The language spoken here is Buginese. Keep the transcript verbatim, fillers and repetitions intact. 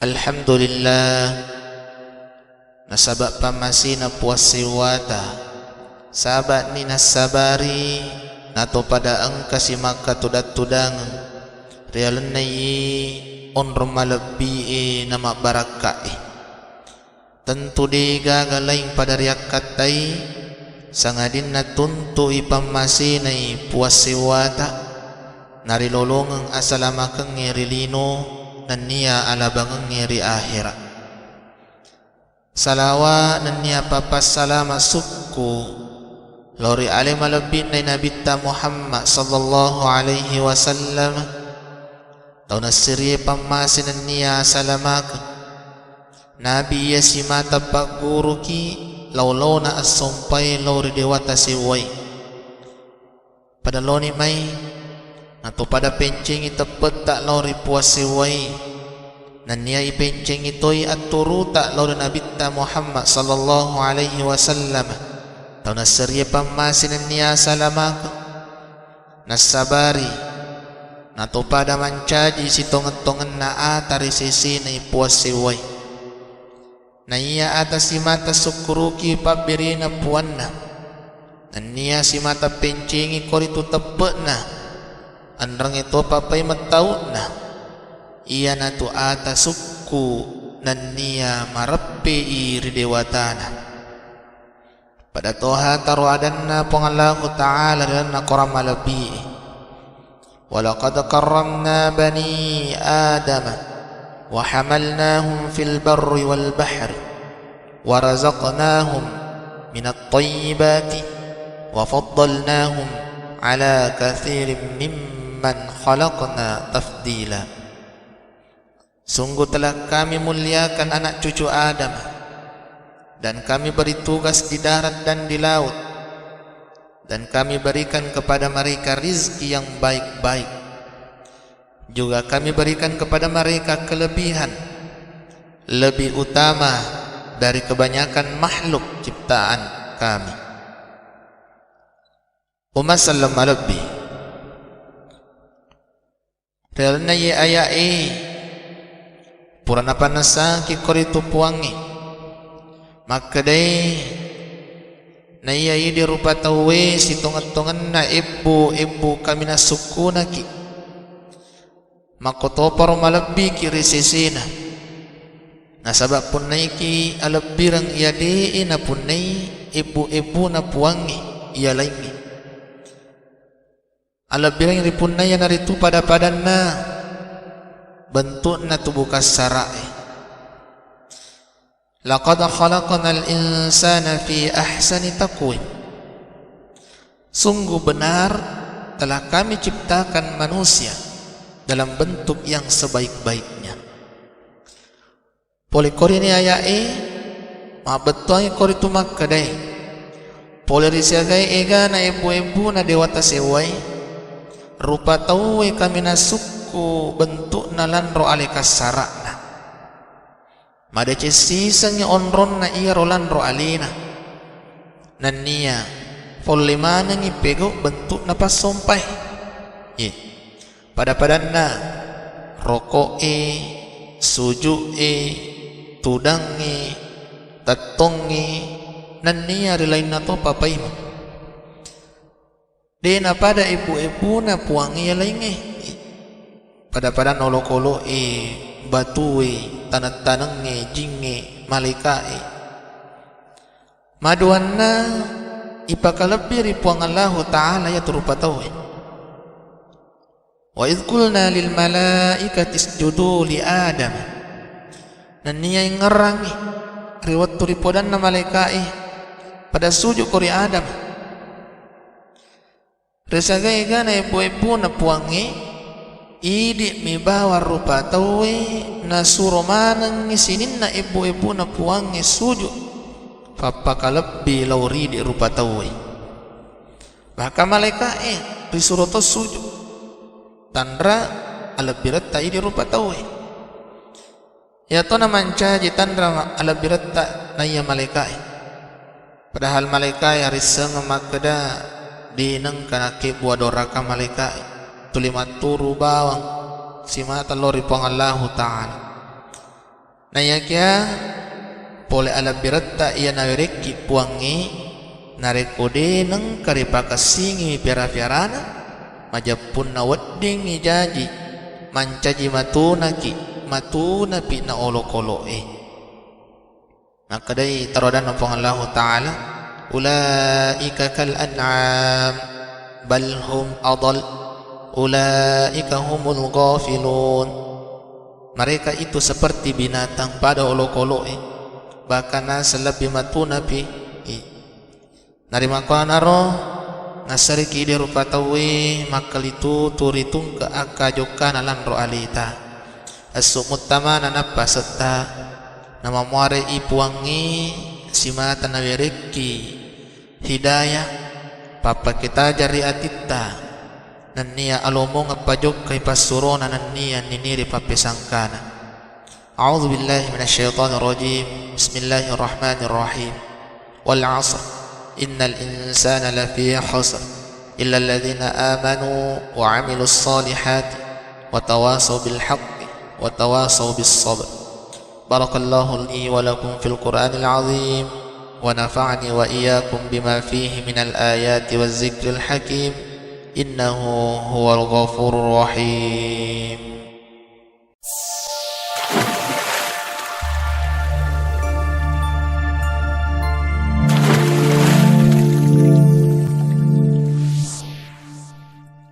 Alhamdulillah, nasaba pammasena Puang sewwata, saba'ni nassabari, natopada engkasi makkatudang-tudangeng ri alenna iye onrong malebbi'e na mabbarakka'i. Tentu de gaga laing pada riakkattai, sangadinna tuntu'i pammasenai Puang sewwata, narilolongeng asalamakengnge ri lino nennia alabangengnge ri ahera. Salawa nennia papassalama sukku lao ri ale malebbi'nai Nabitta Muhammad sallallahu alaihi wasallam, tau nasserie pammase nennia asalamakeng. Nabi iya simata pagguruki lao-laona assompae lao ri dewata sewwae. Pada laoni mai, natopada pencengi teppetta lao ri Puang sewwae, nennia ipencengi toi atturuta lao ri Nabitta Muhammad sallallahu alaihi wasallam, tau nasserie pammase nennia asalamakeng. Nassabari, natopada mancaji sitongeng-tongenna ata ri sesenai Puang sewwae. Naiya ata simata sukkuruki pabbérina puanna, nennia simata pencengi koritu teppe'na, enrengnge topa paimeng tau'na, iyanatu ata sukku nennia mareppe'i ri dewatana. Pada toha taro adanna Puang Allahu Ta'ala ri lalenna Korang malebbi'e, "Walaqad karramna bani Adama wa hamalnahum fil barri wal bahri wa razaqnahum minat thayyibati wa faddalnahum ala katsirin mimman khalaqna tafdila." Sungguh telah Kami muliakan anak cucu Adam, dan Kami beri tugas di darat dan di laut, dan Kami berikan kepada mereka rizki yang baik-baik. Juga Kami berikan kepada mereka kelebihan, lebih utama dari kebanyakan makhluk ciptaan Kami. Umma selleng malebbi. Ri lalenna iye aya'e, pura napannessangki koritu Puangnge. Makkedae, naiya idi rupa tauwe sitongeng-tongenna ebbu-ebbu kaminang sukkunaki. Makkotoparo malebbiki ri sesena. Nasaba punnaiki alebbireng iya de'e napunnai ebbu-ebbuna Puangnge iya laingnge. Alebbireng ripunnai iyanaritu pada-padanna bentu'na tubu kassara'e. Laqad khalaqnal insana fi ahsani taqwim. Sungguh benar telah Kami ciptakan manusia dalam bentuk yang sebaik-baiknya. Pole korini aya'e, mabbettuangi koritu makkedae. Pole ri siagae egana ebbu-ebbuna dewata sewwae, rupa tauwe kaminang sukku bentu'na lanro ale kassara'na. Madeceng sisengngi onronna iyaro lanro alena. Nennia faulle manengngi pegau bentu'na passompae. Ye. Pada-padanna, roko'e, suju'e, tudangnge, tettongnge, nennia ri lainna topa paimeng. De napada ebbu-ebbuna Puangnge iya laingnge. Pada-padanna olokolo'e, batue, taneng-tanengnge, jingnge, malaika'e. Maduanna ipakalebbi ri Puang Allahu Ta'ala iyatu rupa tauwe. Wa idh qulna lil malaikati isjudu li Adam. Nennia ingngerangngi ri wettu ripodanna malaika'e pada suju'ko ri Adam. Ri siagae egana ebbu-ebbuna Puangnge, idi'mi bawang rupa tauwe nasuro manengngi sininna ebbu-ebbuna Puangnge suju' pappakalebbi lao ri idi rupa tauwe. Bahkan malaika'e risuro to suju'. Tanra alebbiretta idi rupa tauwe. Iyatona mancaji tanra alebbiretta naiya malaika'e. Padahal malaika'e arissengeng makkeda, de nengka nakkebbu adorakang malaika'e. Tuli matturu bawang simata lao ri Puang Allahu Ta'ala. Naiyakiya pole alebbiretta iya nawerekki Puangnge, narekko de nengka ripakessingiwi piara-piarana, majeppunna weddingngi jaji mancaji matunaki, matunapi na olokolo'e. Makkedai tarodanna Puang Allahu Ta'ala, "Ulaika kal an'am, bal hum adal, ulaika humul ghafilun." Mereka itu seperti binatang pada olokolo'e, bahkan naseng lebbi matunapi. I. Narimakkuanaro, nassariki ide rupa tauwe makkalitutu ri tungke akkajokkana lanro alita. Essu muttamana nappa setta, namamuare i Puangnge simata nawerekki hidayah, pappaketajang ri atitta, nennia alomongeng pajokkai passurona nennia niniri pappesangkana. أعوذ بالله من الشيطان الرجيم. بسم الله الرحمن الرحيم. والعصر. إن الإنسان لفي خسر. إلا الذين آمنوا وعملوا الصالحات وتواصوا بالحق وتواصوا بالصبر. بارك الله لي ولكم في القرآن العظيم، ونفعني وإياكم بما فيه من الآيات والذكر الحكيم، إنه هو الغفور الرحيم.